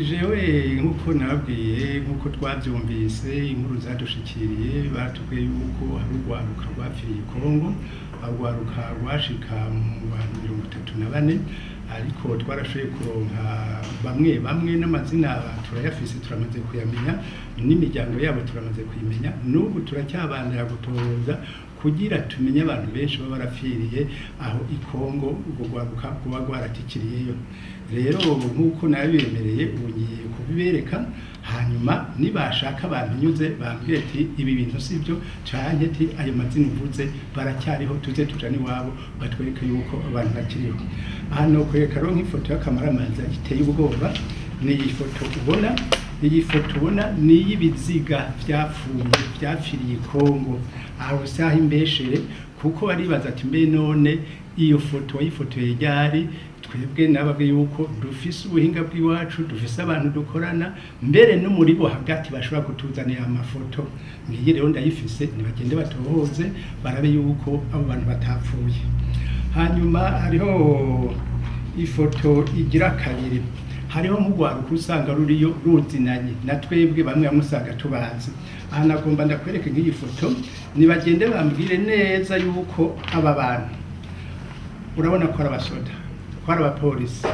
Jewe nk'uko nababwiye, nk'uko twavyumvise inkuru zadushikiriye, baratubwiye yuko hari urwaruka rwapfiriye i Kongo. Urwaruka rwashika mu bantu 34, ariko twarashoboye kuronka bamwe bamwe n'amazina turayafise, turamaze kuyamenya, n'imiryango yabo turamaze kuyimenya. N'ubu turacyabandanya gutohoza kugira tumenye abantu benshi baba barapfiriye aho i Kongo, urwo rwaruka rwoba rwaratikiriyeyo. Rero nk'uko nabibemereye, ubu ngiye kubibereka, hanyuma nibashaka bampinyuze, bambwire ati ibi bintu sivyo, canke ati ayo mazina uvuze baracyariho, tuze tujane iwabo batwereke yuko abantu bakiriho. Aha nokwereka rero nk'ifoto y'akamaramaza iteye ubwoba. Ni iyi foto ubona, iyi foto ubona ni iy'ibiziga vyapfuye, vyapfiriye i Kongo. Aho saha imbeshere, kuko baribaza ati mbe none iyo foto wayifotoye ryari? Twebwe nababwiye yuko dufise ubuhinga bw'iwacu, dufise abantu dukorana, mbere no muri bo hagati bashobora kutuzanira amafoto. Ngiyi rero ndayifise, nibagende batohoze barabe yuko abo bantu batapfuye. Hanyuma hariho ifoto igira kabiri. Hariho nk'urwaruka usanga ruriyo ruzinanye na twebwe, bamwe bamwe usanga tubazi. Aha nagomba ndakwereke nk'iyi foto, nibagende bambwire neza yuko aba bantu urabona ko ari abasoda, ko ari abapolisi,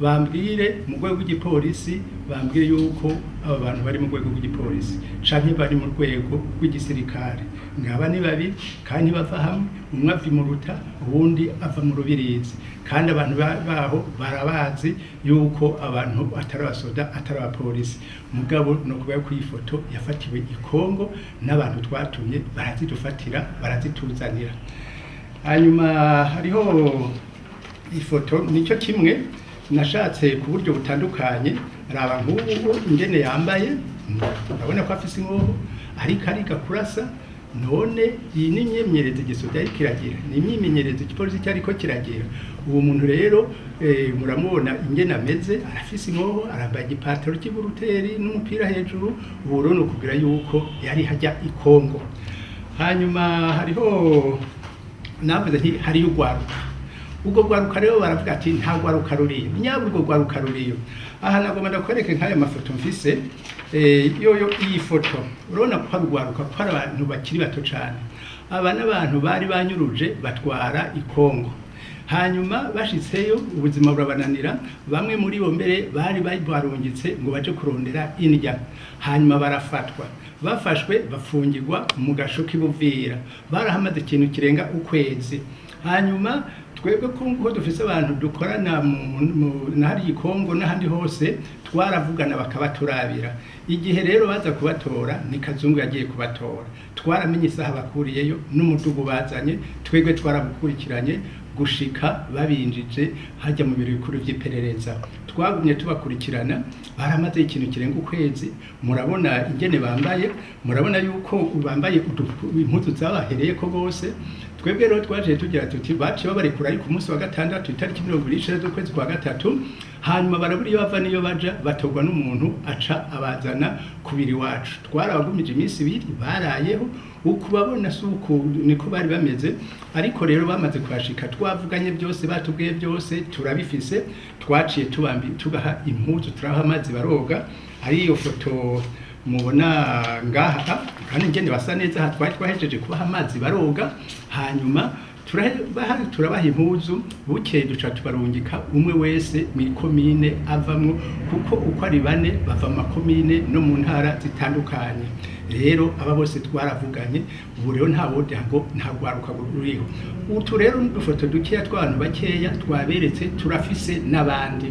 bambwire mu rwego rw'igipolisi, bambwire yuko aba bantu bari mu rwego rw'igipolisi canke bari mu rwego rw'igisirikare. Ngaba ni babiri kandi bava hamwe, umwe ava imuruta, uwundi ava mu Rubirizi, kandi abantu baho barabazi yuko abantu atari abasoda, atari abapolisi. Mugabo no kuba ko iyi foto yafatiwe i Kongo n'abantu twatumye barazidufatira, barazituzanira. Hanyuma hariho ifoto nicyo kimwe nashatse ku buryo butandukanye. Raba nk'ubu ingene yambaye, urabona ko afise inkoho, ariko ariga kurasa. None iyi ni imyimenyerezo igisoda yariko kiragira, ni imyimenyerezo igipolisi cyariko kiragira. Uwo muntu rero muramubona ingene ameze, arafise inkoho, arambaye igipataro cy'iburuteri n'umupira hejuru. Ubu rero ni ukubwira yuko yari hajya i Kongo. Hanyuma hariho navuze nti hariyo urwaruka. Ubwo rwaruka rero baravuga ati nta rwaruka ruriyo, nyabwo urwo rwaruka ruriyo. Aha nagomba ndakwereke nk'aya mafoto mfise. Yoyo iyi foto urabona ko ari urwaruka, ko ari abantu bakiri bato cane. Aba n'abantu bari banyuruje batwara i Kongo, hanyuma bashitseyo ubuzima burabananira. Bamwe muri bo mbere bari barungitse ngo baje kurondera indya, hanyuma barafatwa. Bafashwe bafungirwa mu gasho k'Ibuvira, barahamaze ikintu kirenga ukwezi. Hanyuma twebwe ko dufise abantu dukorana n'ahari i Kongo n'ahandi hose, twaravugana bakabaturabira. Igihe rero baza kubatora, ni Kazungu yagiye kubatora, twaramenye isaha bakuriyeyo n'umudugu bazanye. Twebwe twarabukurikiranye gushika babinjije hajya mu biro bikuru vy'iperereza. Twagumye tubakurikirana, baramaze ikintu kirenga ukwezi. Murabona ingene bambaye, murabona yuko bambaye impuzu zabahereyeko bose. Twebwe rero twaje tugira tuti baciye babarekura ariko umunsi wa gatandatu, itariki 29 z'ukwezi kwa gatatu. Hanyuma barabura iyo bava n'iyo baja, batorwa n'umuntu aca abazana kubiri iwacu. Twarabagumije iminsi 2, barayeho. Ukubabona si uku niko bari bameze, ariko rero bamaze kuhashika twavuganye byose, batubwiye byose, turabifise. Twaciye tubambi tubaha impuzu, turabaha amazi baroga. Ari iyo foto mubona ngaha, kandi ingene basa neza. Aha twari twahejeje kubaha amazi baroga, hanyuma turabaha impuzu. Bukeye duca tubarungika umwe wese mw'ikomine avamwo, kuko uko ari bane bava mu makomine no mu ntara zitandukanye. Rero aba bose twaravuganye. Ubu rero nta wodiha ngo nta rwaruka ruriho. Utu rero n'udufoto dukeya tw'abantu bakeya twaberetse, turafise n'abandi.